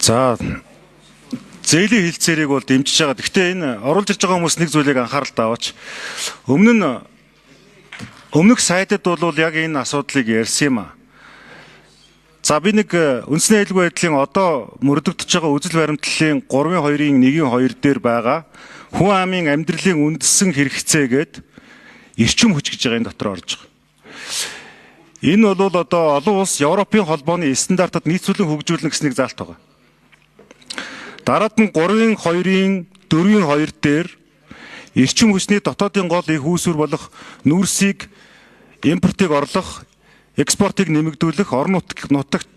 За, зээлийн хэлцээрийг бол дэмжиж байгаа. Гэхдээ энэ оруулж ирж байгаа хүмүүс нэг зүйлийг анхааралд аваач. Өмнө нь өмнөх сайдад бол яг энэ асуудлыг ярьсан юм а. За, би нэг үндэсний аюулгүй байдлын одоо мөрдөгдөж байгаа үзэл баримтлалын 3-2-ын 1-2 дээр байгаа хүн амын амьдралын үндсэн хэрэгцээгээд эрчим хүч гэж байгаа энэ дотор орж байгаа. Энэ бол одоо олон улс Европын холбооны стандартад нийцүүлэн хөгжүүлнэ гэснийг заалт байгаа. Дараад нь 3-2-ын 4-2 дээр эрчим хүчний дотоодын гол их үүсвэр болох нүүрсийг импортыг орлох, экспортыг нэмэгдүүлэх, орон нутагт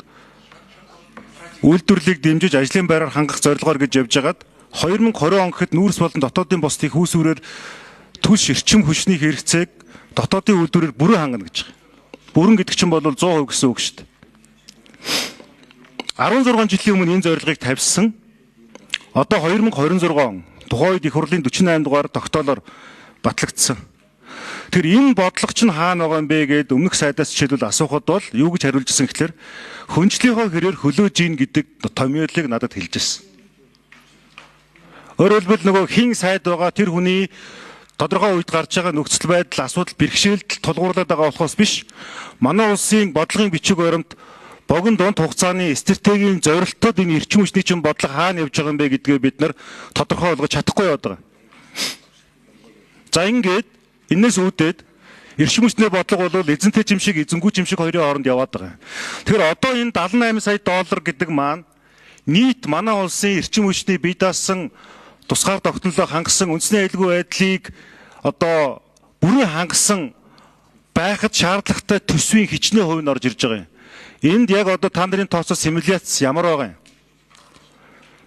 үйлдвэрлэлийг дэмжиж ажлын байраар хангах зорилгоор гэж явж байгаад 2020 он гэхэд нүүрс болон дотоодын бусд их үүсвэрээр түлш эрчим хүчний хэрэгцээг дотоодын үйлдвэрээр бүрэн хангана гэж байгаа. Бүрэн гэдэг чинь бол 100% гэсэн үг шүү дээ. 16 жилийн өмнө энэ зорилгыг тавьсан. Одоо 2026 он тухайн үед их хурлын 48 дугаар тогтоолоор батлагдсан. Тэр энэ бодлого чинь хаана байгаа юм бэ гэд өмнөх сайдаас жишээлбэл асуухад бол юу гэж хариулж ирсэн гэхлээр хөнжлийнхөө хэрээр хөлөөж ийн гэдэг томьёолыг надад хэлж ирсэн. Өөрөөр хэлбэл нөгөө хин сайд байгаа тэр хүний тодорхой үед гарч байгаа нөхцөл байдал, асуудал, бэрхшээлд тулгуурлаад байгаа болохоос биш. Манай улсын бодлогын бичиг баримт богино дунд хугацааны стратегийн зорилтод энэ эрчим хүчний чинь бодлого хаана явж байгаа юм бэ гэдгээ бид нар тодорхой болгож чадахгүй яваад байгаа. За, ингээд энэс үүдээд эрчим хүчний бодлого бол эзэнтэй жимшиг, эзэнгүй жимшиг хоёрын хооронд яваад байгаа. Тэгэхээр одоо энэ 78 сая доллар гэдэг маань нийт манай улсын эрчим хүчний бие даасан тусгаар тогтнолоо хангасан үндэсний аюулгүй байдлыг одоо бүрэн хангасан байхад шаардлагатай төсвийн хичнээн хувь нь орж ирж байгаа юм. Энд яг одоо та нарын тооцоо симуляц ямар байгаа юм?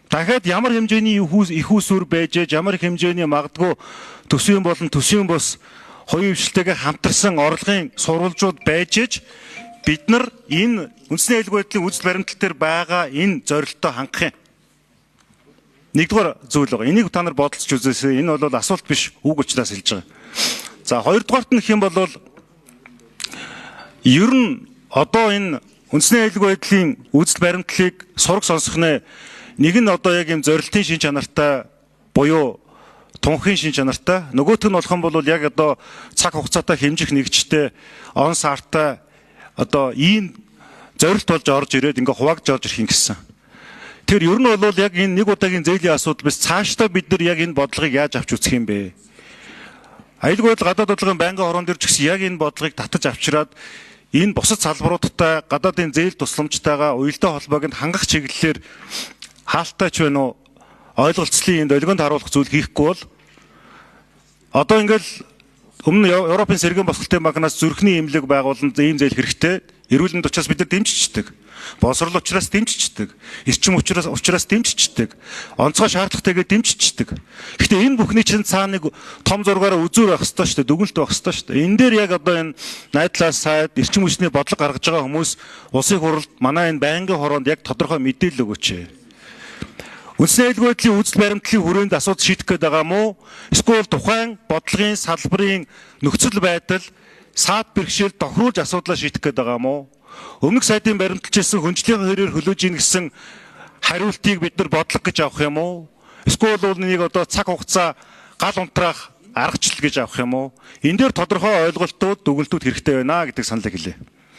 Дахиад ямар хэмжээний их үүсвэр байж, ямар хэмжээний магадгүй төсвийн болон төсвийн бус хувийн хвшилтэйгээ хамтарсан орлогын сурвалжууд байж, бид нар энэ үндэсний аюулгүй байдлын үзэл баримтлал дээр байгаа энэ зорилттой хангах юм. Нэгдүгээр зүйл байгаа. Энийг та нар бодолцож үзээсэй. Энэ бол асуулт биш, үг учраас хэлж байгаа. За, хоёрдугаарт нь гэх юм бол ер нь одоо энэ үндэсний аюулгүй байдлын үзэл баримтлалыг сураг сонсох нэ нэг нь одоо яг юм зорилтын шин чанартай буюу тунхын шин чанартай, нөгөөх нь болох юм бол яг одоо цаг хугацаатай хэмжих нэгжтэй он сартай одоо ийм зорилт болж орж ирээд ингээ хуваагдж орж ирэх юм гэсэн. Тэр ер нь бол яг энэ нэг удаагийн зээлийн асуудал биш, цаашдаа бид нар яг энэ бодлогыг яаж авч үзэх юм бэ? Аюулгүй байдал гадаад бодлогын байнгын хорон дээр ч гэсэн яг энэ бодлогыг татаж авчираад энэ бусад салбаруудтай гадаадын зээл тусламжтайгаа уялдаа холбоог нь хангах чиглэлээр хаалттай ч байна уу ойлголцлын энд долгионд харуулах зүйл хийхгүй бол одоо ингээл өмнө Европын сэргээн босголтын банкнаас зүрхний эмнэлэг байгуулан ийм зээл хэрэгтэй. Эрүүл мэнд учраас бид нар дэмжчихдэг. Боловсрол учраас дэмжчихдэг. Эрчим учраас дэмжчихдэг. Онцгой шаардлагатайгээ дэмжчихдэг. Гэхдээ энэ бүхний чинь цаана нэг том зургаараа үзүүр байх ёстой шүү дээ. Дүгнэлт байх ёстой шүү дээ. Энэ дээр яг одоо энэ найдлаас сайд эрчим хүчний бодлого гаргаж байгаа хүмүүс улсын хурлд манай энэ байнгын хороонд яг тодорхой мэдээлэл өгөөч. Үндэсний аюулгүй байдлын үзэл баримтлалын хүрээнд асуудал шийдэх гээд байгаа мó? Эсвэл тухайн бодлогын салбарын нөхцөл байдал саад бэрхшээл тохируулж асуудлаа шийдэх гээд байгаа мó? Өмнөх сайдын баримталж ирсэн хөнжлийн хэрээр хөлөөж ийн гэсэн хариултыг бид нар бодлого гэж авах юм уу? Эсвэл бол нэг одоо цаг хугацаа гал унтраах аргачлал гэж авах юм уу? Энэ дээр тодорхой ойлголтууд, дүгнэлтүүд хэрэгтэй байна гэдэг саналыг хэлье.